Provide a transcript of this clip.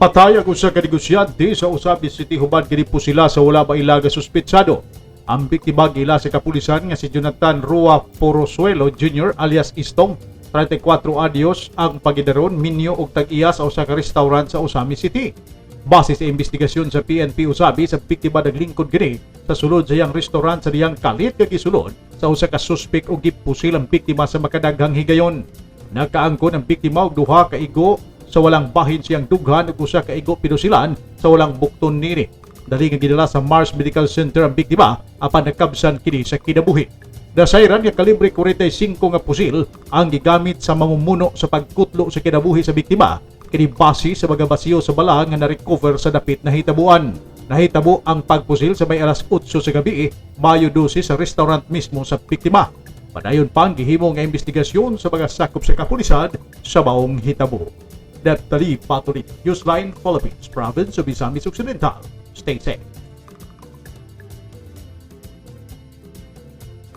Patay ang usa ka negosyante sa Osabi City hubad kini sila sa wala maila nga suspetsado. Ang biktima giila sa kapulisan nga si Jonathan Rua Porosuelo Jr. alias Istong, 34 anyos ang pagidaron, minyo og tag-iya sa usa ka restaurant sa Ozamiz City. Base sa investigasyon sa PNP Osabi, sa biktima naglingkod kini sa sulod sa iyang restaurant sa diyang kalit nga gisulod sa usa ka suspek og gipusil ang biktima sa makadaghang higayon. Nakaangkon ang biktima og duha ka igo sa walang bahin siyang dughan ug usa ka igo pinusilan sa walang bukton niini. Dali nga gidala sa Mars Medical Center ang biktima apan nakabsan kini sa kinabuhi. Nasayran nga kalibre 45 nga pusil ang gigamit sa mamumuno sa pagkutlo sa kinabuhi sa biktima kini base sa mga basiyo sa bala nga na-recover sa dapit na hitabuan. Nahitabo ang pagpusil sa may alas 8 sa gabi, Mayo 12, sa restaurant mismo sa biktima. Padayon pang gihimo nga investigasyon sa mga sakop sa kapulisan sa maong hitabo. Neptali Patulit, Newsline Philippines, Province of Misamis Occidental. Stay safe.